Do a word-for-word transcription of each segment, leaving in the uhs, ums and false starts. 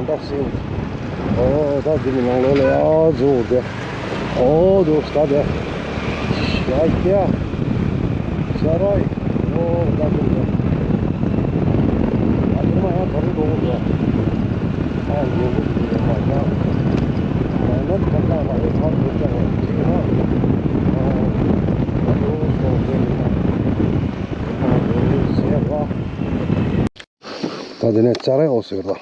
ད་སེམས། ཨོ་ད་འདི་ནི་ནང་ལོགས་ལ་ཡ་འཛུལ་དེ། ཨོ་འདུག་ད་དེ། ཡ་ཀྱ། ཤ་ར་ཡི། ཨོ་ད་འདི་ནི། ཨ་འདི་མ་ཡང་ད་རུང་འགྲོ་དགོས་འདུག་ཨ་ཉིན་གུང་འདི་མ་ཡང་། མ་ནམ་ཐོག་ལ་ལ་ཡོད་ཚར་འདུག་ཀྱང་ཅིག་ན། ཨོ་ད་འདུག་སོང་དེ་ནི་ད། ཨོ་འདུག་ཟེར་བ། ད་དེ་ནས་ཅ་རའི་འོ་ཟེར་ད།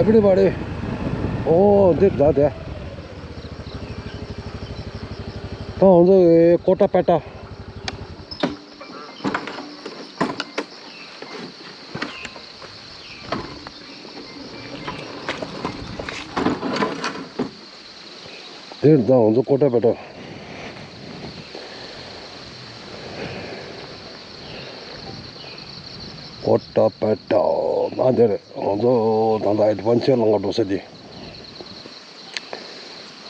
Everybody. ཨོ་འདིར་ད་དེ། ད་ང་ཚོ་ཀོ་ཏ་པེ་ཏ། འདིར་ད་ང་ཚོ་ཀོ་ཏ་པེ་ཏ། ཀོ་ཏ་པེ་ཏ། ཨ་འདིར་ང་ཚོ་ད་ལྟ་ཨེ་ཌི་ཝེན་ཅར་ལ་འགྲོ་ས་དེ།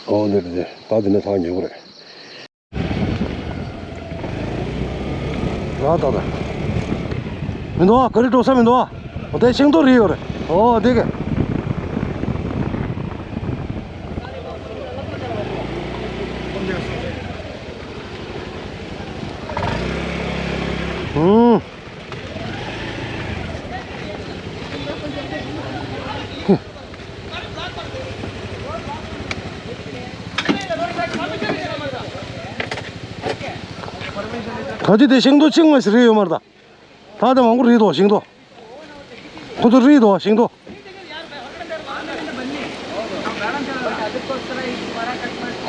ཨོ་འདིར་འདིར་ད་འདི་ནས་ཐག་ཉེ་པོ་རེད། ར་ད་ད། མི་འདུག་ཨ། ག་རེ་འགྲོ་ས་མི་འདུག་ཨ། འོ་དེ་ཤིང་ཏོག་རིལ་ཡོད་རེད། ཨོ་དེ་ག་ཧུམ། ད་ཅི་དེ་ཤིང་ཏོག་གཅིག་མ་ཞིག་རིལ་ཡོད་མ་རེད་ད། ད་དེ་མང་པོ་རིལ་འདུག་ཤིང་ཏོག་ཁོ་ཚོ་རིལ་འདུག་ཤིང་ཏོག་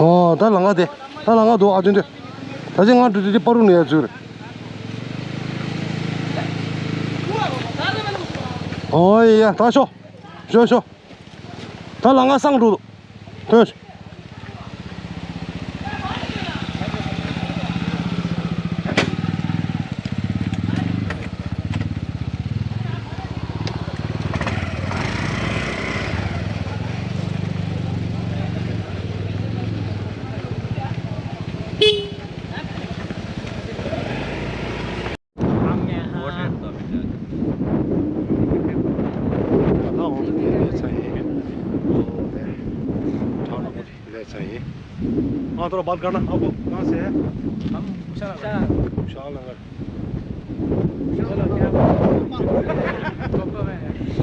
ཨོ་ད་ལ་ང་དེ། ད་ལ་ང་འདུག་ཨ་དོན་དོན། ད་ཅི་ང་འགྲོ་དུས་དེ་པ་རུ་ནས་ཡ་འཛུལ་རེད། ཨོ་ཡ་ད་ཤོག་ཤོག་ཤོག་ད་ལ་ང་སང་འགྲོ་འདུག་ཐོན། ང་ཚོར་བར་དཀར་ན་ཨ་ཁུ་གང་ཟེར། ཨམ་ཤ་ལ་ཤ་ལ་ང་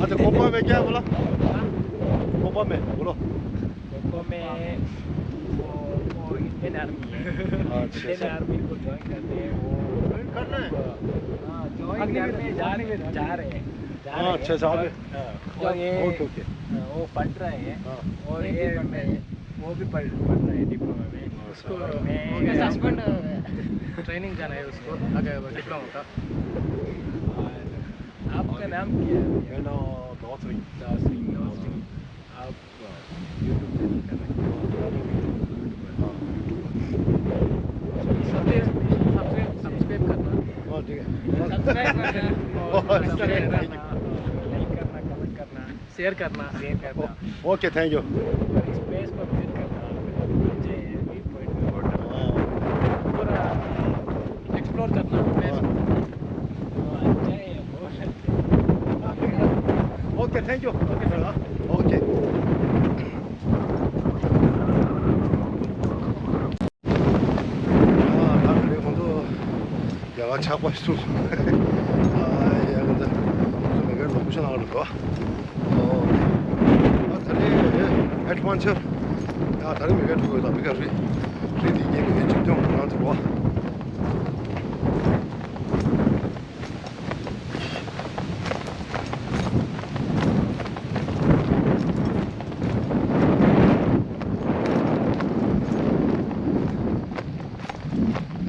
ཨ་ཏི་ཁོ་པ་མེ་ཀྱ་བ་ལ། ཁོ་པ་མེ་བ་ལ། ཁོ་པ་མེ། वो वो Indian army है। अच्छा, इंडियन अच्छा। आर्मी को ज्वाइन करते हैं वो। ज्वाइन करना है? हाँ, ज्वाइन करने जा रहे हैं। हाँ, अच्छा, अच्छा, अभी। हाँ, और ये, ओके, ओके। हाँ, वो पढ़ रहे हैं। हाँ। और ये, वो भी पढ़, पढ़ रहे हैं डिप्लोमा में। अच्छा। और मैं ओके, सस्पेंड हो गया। ट्रेनिंग जाना है उसको, अगर डिप्लोमा का। और आपका नाम क्या है? मेरा नाम दासरी। दासरी, दासरी। आप YouTube चैनल का नाम। हाँ, YouTube। सब्सक्राइब, सब्सक्राइब, सब्सक्राइब करना। हाँ, ठीक है। सब्सक्राइब करना। और सब्सक्राइब करना। लाइक करना, कमेंट करना। शेयर करना। शेयर करना। Okay, thank you. और इस प्लेस पर विजिट करना। मुझे व्यू पॉइंट में हाँ। पूरा एक्सप्लोर करना प्लेस। हाँ। हाँ, अच्छा है, बहुत अच्छा है। Okay, thank you. Okay, sir. Okay. ཨ་ད་དེ་རིང་ཁོང་ཚོ་རྒྱ་གར་ཆགས་པ་ཞིག་སོང་། ཨ་ཡ་ད་ཁོང་ཚོ་མེ་ཀར་ནོར་བུ་ཤ་ནང་ལ་འགྲོ། ཨོ། ཨ་ད་རེས་ཨེ་ཌི་ཝེན་ཅར། ཡ་ད་རེས་མེ་ཀར་འགྲོ་ཡོད་ད། མེ་ཀར་རི། རི་འདི་ཉེ་གི་ཆིབས་སྟོང་ནང་དུ་འགྲོ།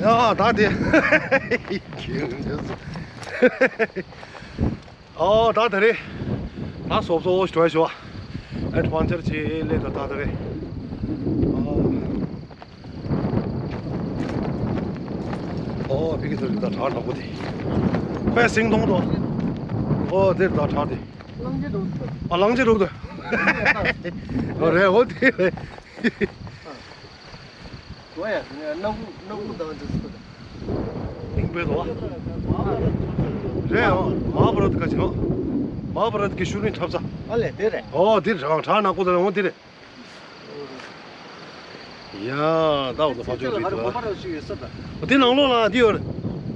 ཡ་ད་དེ། ཨོ་ད་དེ་རེད། ད་སོབ་སོབ་ཞོ་ཞོ། ཨེ་ཌི་ཝེན་ཅར་ཅིག་སླེབས་འདུག་ད་དེ་རེད། ཨོ། ཨོ། ཨོ་ཕ་གི་ཚོ་རེད་ད། བྲག་ནག་པོ་དེ། དཔེ་ཟིང་སྟོང་དོ། ཨོ་དེར་ད་བྲག་དེ། གླང་ཆེན་འདུག་ཨ་གླང་ཆེན་འདུག་དོ། ཨོ་རེད། ཨོ་དེ་རེད། ཨོ་ཡ་ནག་པོ་ནག་པོ་དང་དེ་ཚོ་དང་། ཨིང་པའི་དོ། རེད། ཨོ་མ་ཧཱ་བྷ་ར་ཏ་ག་ཅི་ཨོ། མ་ཧཱ་བྷ་ར་ཏ་གི་ཤུ་ཏིང་འཁྲབ་ས། ཨ་ལས་དེ་རེད། ཨོ་དེ་རེད། བྲག་ནག་པོ་དེ་རེད། ཨོ་དེ་རེད། ཡ། ད་འོ་ད་ཕར་ཕྱོགས་དེ་དུ་ཨ། དེ་ནང་ལོགས་ལ་འདི་ཡོད་རེད།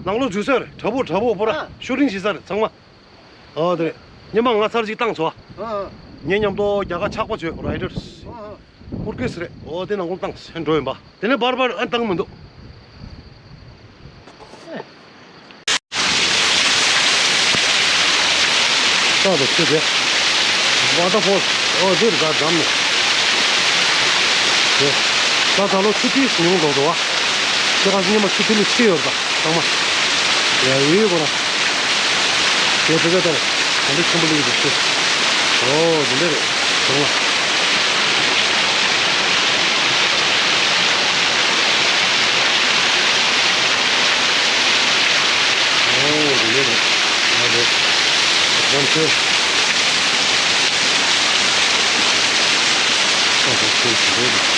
ནང་ལོགས་འཛུལ་ས་རེད། དྲ་འབུ་དྲ་འབུ་པོ་ར། ཨ། ཤུ་ཏིང་བྱེད་ས་རེད་ཚང་མ། ཨོ་དེ་རེད། ཉི་མ་ལྔ་ཚར་ཅིག་བཏང་སོང་ཨ། ཨ། ངེད་མཉམ་དུ་རྒྱ་གར་ཆགས་པ་བྱོས་རའི་ཌར། ཨ། ཨ། ཀུར་ཀེས་རེད། ཨོ་དེ་ནང་ལོགས་བཏང་ས་འགྲོ་ཡིན་པ། དེ་ནས་བར་བར་ཨ་བཏང་མི་འདུག་ས་དང་ཆུ་དེ། ཝ་ཊར་ཕོལ། ཨོ་འདིར་ད་འགྲམ་ནས། དེ། ད་ད་ལོ་ཆུ་ཐིགས་ཉུང་འགྲོ་འདུག་བ། དེ་ག་ཚོད་ཉི་མ་ཆུ་ཐིགས་ལས་ཆེ་ཡོད་པ་ཚང་མ། ཡ་ཡོད་གོ་ན། དེ་དེ་ག་ལྟར་ག་འདྲ་ཆེན་པོ་ལེགས་འདུག་ཤི། ཨོ་འདི་འདྲ་རེད་ཚང་མ། ཨོ་རེད་རེད། ང་རེད། ང་ཚོ། ཨོ་ཧོ་ཁྱོད་ཀྱི་རེད།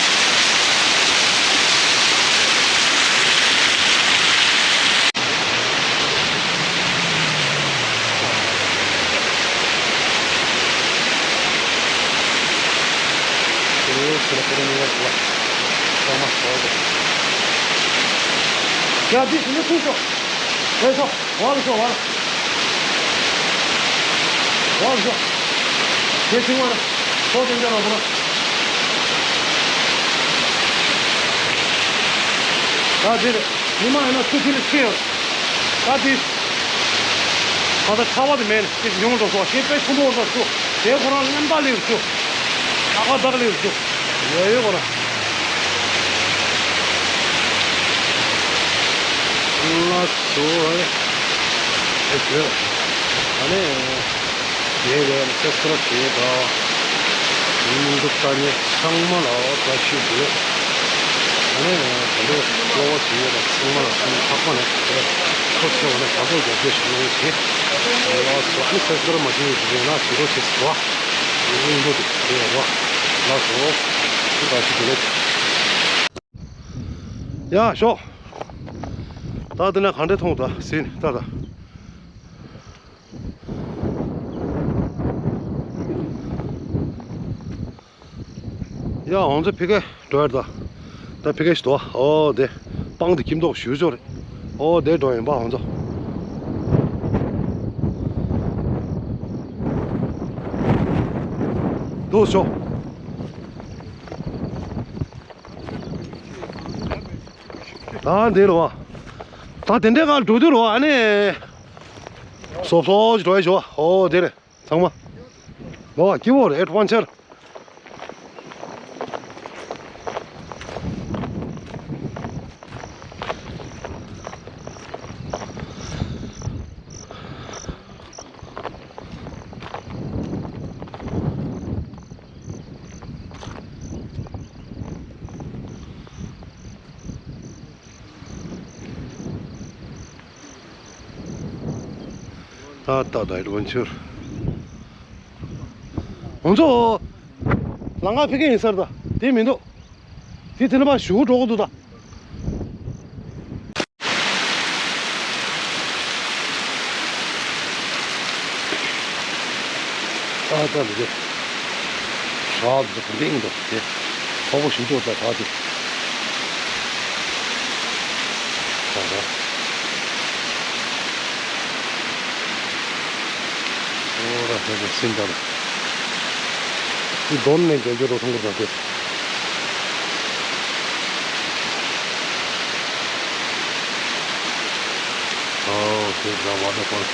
ཡ་འདི་ཞིག་ནི་ཐུག་ཤོག་ལས་ཤོག་འོག་ལ་ཤོག་འོག་ལ། འོག་ལ་ཤོག་དེ་ཚིག་མ་རེད། ཐོག་དེ་འདྲ་མ་བུ་ར། ད་དེ་རེད། ཉི་མ་ཡིན་ན་ཆུ་ཐིགས་ལས་ཆེ་ཡོད། ད་དེ། ད་ལྟ་ཚ་བ་དེ་མེད་ནས་དེ་ཉུང་འགྲོ་སོང་ཞེས་དཔེ་ཆེན་པོ་འགྲོ་སོང་། དེ་ཁོ་རང་ལན་པ་ལེགས་སོང་། ཨ་ཁ་བདག་ལེགས་སོང་། ཡོད་ཡོད་ཁོ་རང་། ལགས་སོ། ཨེ་ཤེས། ཨ་ནི། ངའི་ཝེ་ཨར་སབ་སི་ཀ་རབ་བྱེད་ཡས་དང་། སྙིང་སྟོབས་ལྟ་མཁན་ཚང་མ་ལ་བཀྲ་ཤིས་བདེ་ལེགས། ཨ་ནི་ད་ལྟ་ཕོ་ལོ་ཝར་བྱེད་ཡས་དང་ཚང་མ་ལ་སེམས་ཐག་པ་ནས་ཐུགས་རྗེ་ཆེ། འོ་ན་དྲང་པོ་རྒྱབ་སྐྱོར་ཞུ་གནང་བྱེད། ལགས་སོ། ཨ་ནི་སབ་སི་ཀ་རབ་མ་བྱེད་ཡས་ཞིག་ཡོད་ན་བྱེད་རོགས་བྱེད་ཟེར་བ། སྙིང་པོ་དེ་རེད་རོགས། ལགས་སོ། བཀྲ་ཤིས་བདེ་ལེགས། ཡ་ཤོག་ད་དེ་ན་ག་འདྲས་མཐོང་ད་ཟིན་ད་ད། ཡ་ང་ཚོ་ཕ་གིར་འགྲོ་ཡ་ད། ད་ཕ་གིར་ཞིག་འདུག་ཨོ་དེ། སྤང་དེ་ཁྱིམ་ཐོག་ཞུ་ཆོག་རེད། ཨོ་དེ་འགྲོ་ཡིན་པ་ང་ཚོ། འདུག་ཤོག་ད་འདི་རུ་བ། ད་དེ་འདྲའི་སྒང་འགྲོ་དུས་རུ་བ་ཨ་ནི། སོབ་སོབ་ཅིག་འགྲོ་ཡ་ཞོ། ཨོ་དེ་རེད་ཚང་མ། ལོ་བ་སྐྱིད་པོ་རེད་ཨེ་ཌི་ཝེན་ཅར། ད་ད་ད་ཨེ་ཌི་ཝེན་ཅར། ང་ཚོ་ལམ་ཁ་ཕ་གི་ཡིན་ས་རེད་ད། དེ་མི་འདུག་དེ་དེ་ནས་ཕར་ཞུ་འགྲོ་གི་འདུག་ད། ཨ་ད་འདི་རེད། ཧྲ་འདི་འདི་འདུག་དེ། ཁོག་པ་ཞིག་འདུག་ད་ཧྲ་འདི། ཧྲ་ཧྲ། ཨོ་ར་ཧྲ་ཧྲ་སིན་ད་ར། འདི་གདོན་ནས་རྒྱལ་རྒྱལ་རོ་ཐང་གི་ར་དེ། ཨོ་དེ་ར་ཝ་ཊར་ཕོལ།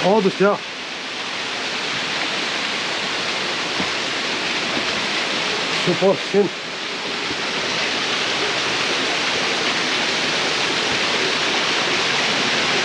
ཨོ་དེ་ཤ། སུ་པར་སིན།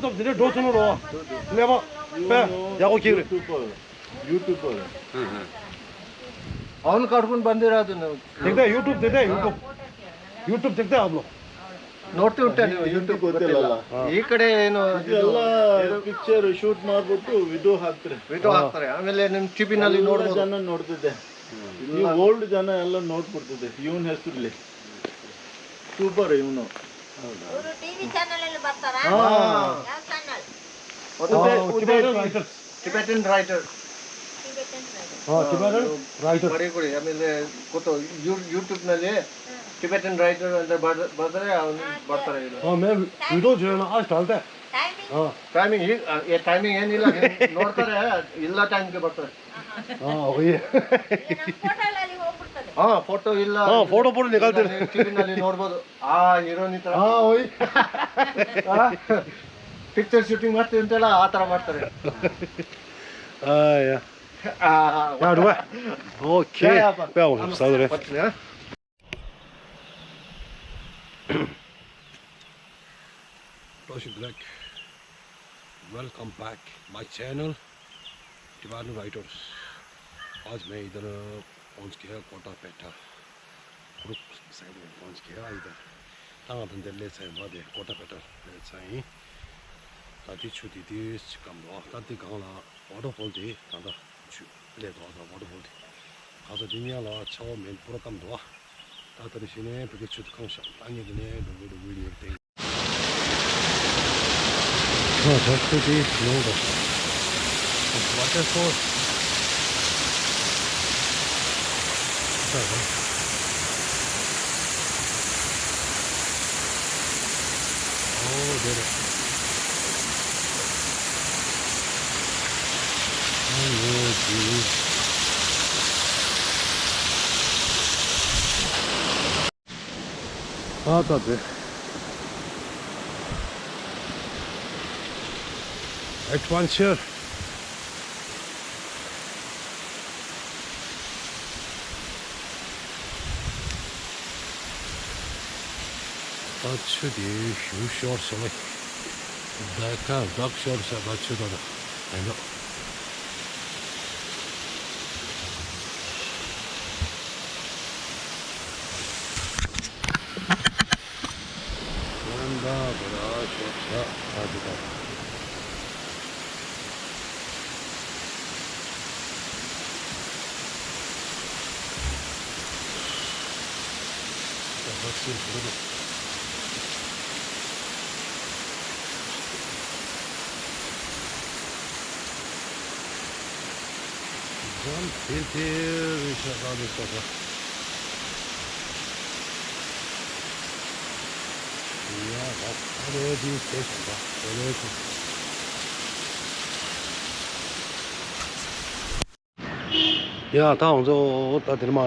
ཙམ་དེ་འདྲའི་འགྲོ་ཚུགས་ནོ་རོ། ཀླད་པ་དཔེ་ཡག་པོ་ཁྱེར་རེད། YouTuber, YouTuber. ཨོན་ཀར་ཀུན་བན་དེ་ར་དུ་ནོ། དེ་འདྲ་YouTube དེ་འདྲ་YouTube. YouTube དེ་འདྲ་ཨབ་ལོ། ನೋಡ್ತಿರ್ತೆ ನೀವು YouTube ಗೊತ್ತಿಲ್ಲ. ಈ ಕಡೆ ಏನು ಇದು ಎಲ್ಲ ಪಿಕ್ಚರ್ ಶೂಟ್ ಮಾಡ್ಬಿಟ್ಟು ವಿಡಿಯೋ ಹಾಕ್ತಾರೆ. ವಿಡಿಯೋ ಹಾಕ್ತಾರೆ, ಆಮೇಲೆ ನಿಮ್ ಟಿವಿನಲ್ಲಿ ಎಲ್ಲ ನೋಡ್ಬೋದು. ಜನ ನೋಡ್ತಿದ್ದೆ. ಈ ಓಲ್ಡ್ ಜನ ಎಲ್ಲ ನೋಡ್ಬಿಡ್ತಿದ್ದೆ ಇವನ ಹೆಸರಲ್ಲಿ. ಸೂಪರ್ ಇವನು. ಇವರು ಟಿವಿ ಚಾನೆಲ್ ಅಲ್ಲಿ ಬರ್ತಾರಾ? ಹಾ. ಯಾವ ಚಾನೆಲ್? ಮತ್ತೆ ಹಾ, Udaya Tibetan T V. Writers. Tibetan writer. Tibetan writer. ಹಾ, Tibetan writer. ಬರೀ ಕೊಡಿ, ಆಮೇಲೆ ಗೊತ್ತು YouTube ನಲ್ಲಿ Tibetan writer ಅಂತ ಬರ್- ಬರ್ತಾರೆ, ಅವ್ನು ಬರ್ತಾರೆ ಇಲ್ಲಿ. ಹಾ, मैं वीडियो जो है ना आज डालता है. ಟೈಮಿಂಗ್. ಹಾ. ಟೈಮಿಂಗ್ ಈ- ಆ, ಏ, ಟೈಮಿಂಗ್ ಏನಿಲ್ಲ, ನೋಡ್ತಾರೆ, ಇಲ್ಲ ಟೈಮ್ಗೆ ಬರ್ತಾರೆ. ಹಾ, ಹೋಗಿ. ನಮ್ಮ ಫೋಟೋಲಲ್ಲಿ ಹೋಗ್ಬಿಡ್ತದೆ. ಹಾ, ಫೋಟೋ ಇಲ್ಲ. ಹಾ, ಫೋಟೋ ಫೋಟೋ ನಿಕಾಲ್ತಾರೆ. ಟಿವಿನಲ್ಲಿ ನೋಡ್ಬೋದು. ಆ ಹೀರೋನಿ ತರ. ಹಾ, ಹೋಗಿ. ಪಿಕ್ಚರ್ ಶೂಟಿಂಗ್ ಮಾಡ್ತೀವಿ ಅಂತೆಲ್ಲ ಆ ತರ ಮಾಡ್ತಾರೆ. ಆ, ಯಾ. ಆ, ಯಾ, ಡುವಾ. ಓಕೆ. ಯಾ, ಯಾ, ಯಾ, ಯಾ, ಸಾವ್ರೆ. ಬರ್ತೀನಿ, ಹಾ. Toshi Black, welcome back my channel, Tibetan Writers. आज मैं इधर पहुंच गया कोटा पेटा ग्रुप साइड में पहुंच गया इधर। तांगा धंधे ले से बादे कोटा पेटा ले से ही। ताती छुट्टी ती कम दो, ताती गांव ला वाटरफॉल ती, ताता ཆུ་ལས་དོ་ད་ཝ་ཊར་ཧོལ་དེ། ཁ་ས་དེ་ཉག་ལ་ཆ་བ་མེད་པོ་ར་སྐམ་འདུག་ཨ། ད་ད་རེ་ཤི་ནས་བོད་ཀྱི་ཆུ་ཁང་ཤག་ད་ཉིད་དེ་ནས་འགྲོ་གི་འགྲོ་གི་ཡོད་དེ། ཁ་ད་ཁུ་དེ་ཡོང་དང་། ཝ་ཊར་ཧོལ། ད་ད། ཨོ་དེ་རེད། ཨ་ད་དེ། ཨེ་ཌི་ཝེན་ཅར། ད་ཆུ་དེ་ཞུ་ཤོར་སོང་བས། ད་ཁ་བདག་ཤོར་ས་ད་ཆུ་ད་ད་ཡིན་ནོ། ད་ད་ད་ཤོར་ས་ད་དེ་ད། ཡ་ད་ང་ཚོ་ད་དེར་མ་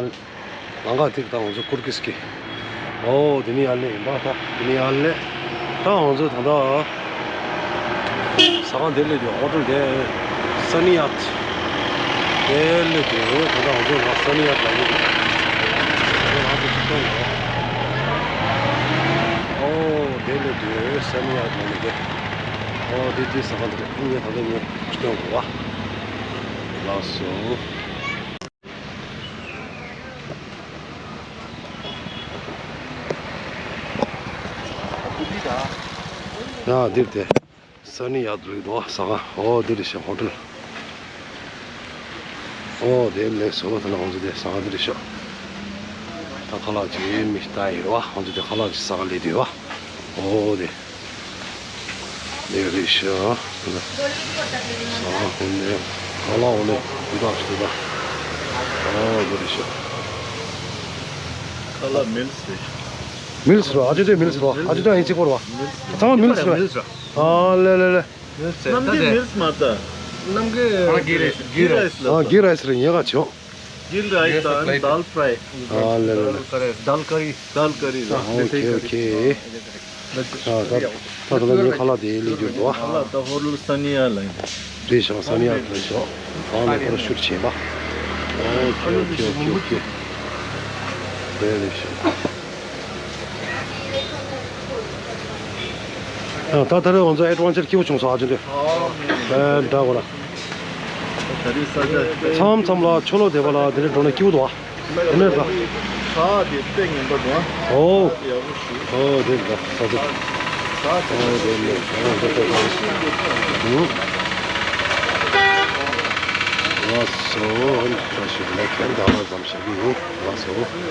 ལང་ཀ་ཐིག་ད་ང་ཚོ་ཀུར་ཀིས་ཀི། ཨོ་དེ་ནི་ཡར་ལེ་ཡིན་པ་ད་དེ་ནི་ཡར་ལེ། ད་ང་ཚོ་ད་ད་ཟ་ཁང་དེ་ལས་དེ་ཧོ་ཊེལ་དེ་སན་ནི་ཡཱཊ་དེ་ལས་དེ་ད་ད་ང་ཚོ་ང་སན་ནི་ཡཱཊ་ལ་ཡོད་དེ་ང་ཚོ་ཅིག་ཏོང་ལོ། ཨོ་དེ་ལས་དེ་སན་ནི་ཡཱཊ་ལ་ཡོད་དེ། ཨོ་དེ་དེ་ཟ་ཁང་དེ་ངས་ད་ད་ངས་ཅིག་ཏོང་ལོ། ལགས་སོ། ཡ་འདིར་དེ་སན་ནི་ཡཱཊ་ལུག་འདུག་ཟ་ཁང་། ཨོ་འདི་རེད་ཤག་ཧོ་ཊེལ། ཨོ་དེ་ལེགས་སོ། ད་ནང་ང་ཚོ་དེ་ཟ་ཁང་འདི་རེད་ཤག་ད་ཁ་ལག་ཅིག་མི་ལྟ་ཡིན་རེད་བ། ང་ཚོ་དེ་ཁ་ལག་ཅིག་ཟ་ག་སླེབས་དུས་བ། ཨོ་དེ། ལེགས་རེད་ཤག་ཟ་ཁང་ནས་ཁ་ལག་འོ་ལེ་འདི་དག་ཞིག་འདུག་ད། ཨོ་དེ་རེད་ཤག་ཁ་ལག་མིལ་སི་རེད། མིལ་སི་རོ། ཨ་ཅོ་ཅོ་མིལ་སི་རོ། ཨ་ཅོ་ཅོ་ཡིན་གཅིག་པོ་རོ། ཚང་མ་མིལ་སི་རོ། ཨ་ལེ་ལེ་ལེ། མིལ་སི་རེད། ནམ་གྱི་མིལ་སི་མ་ད། ནམ་གྱི་གི་རེ་གི་རེ་སི་ལ། ཨ་གི་རེ་སི་རེད། ཉེ་ག་ཆོ། གི་རེ་སི་དང་དཱལ་ཕྲའི། ཨ་ལེ་ལེ་ལེ། དཱལ་ཀ་རི། དཱལ་ཀ་རི། ཨོ་ཁེ་ཨོ་ཁེ། ཨ་ད་ད་ད་ལྟ་ངའི་ཁ་ལག་དེ་ལས་འགྱུར་འདུག་ཨ། ཁ་ལག་ད་ཧོ་ཊེལ་སན་ནི་ཡཱཊ་ལ་ཡིན། རེད་ཤག་སན་ནི་ཡཱཊ་ལ་ཤག་ཨ་ནི་ཁོ་ར་ཤུར་བྱེད་པ། ཨོ་ཁེ་ཨོ་ཁེ་ཨོ་ཁེ་ཨོ་ཁེ། རེད་རེད་ཤག་ཡང་ད་ད་རེས་ང་ཚོ་ཨེ་ཌི་ཝེན་ཅར་སྐྱིད་པོ་བྱུང་སོང་ཨ་ཅོ་འདི། ཨེ་འདྲ་གོ་ར། ད་རེས་ས་ཆ་མཚམས་མཚམས་ལ་ཆུ་ལོག་བསྡད་པ་ལ་དེ་འདྲ་འགྲོ་ན་སྐྱིད་པོ་འདུག་ཨ། དེ་ནས་ད། ས་དེ་དཔེ་ངན་པ་འདུག་ཨ། ཨོ། ས་དེ་ཡག་པོ་ཞུ། ཨོ་དེ་འདྲ་ས་ཆ། ས་དེ་ཨོ་དེ་ནས་ཨོ་ད་ད་ད། ཨུ། ལགས་སོ། ཨོ་ད་ཞུ་ལ་ཁྱེད་ད་ལ་ཙམ་བྱེད་ཀྱི་ཡིན། ལགས་སོ།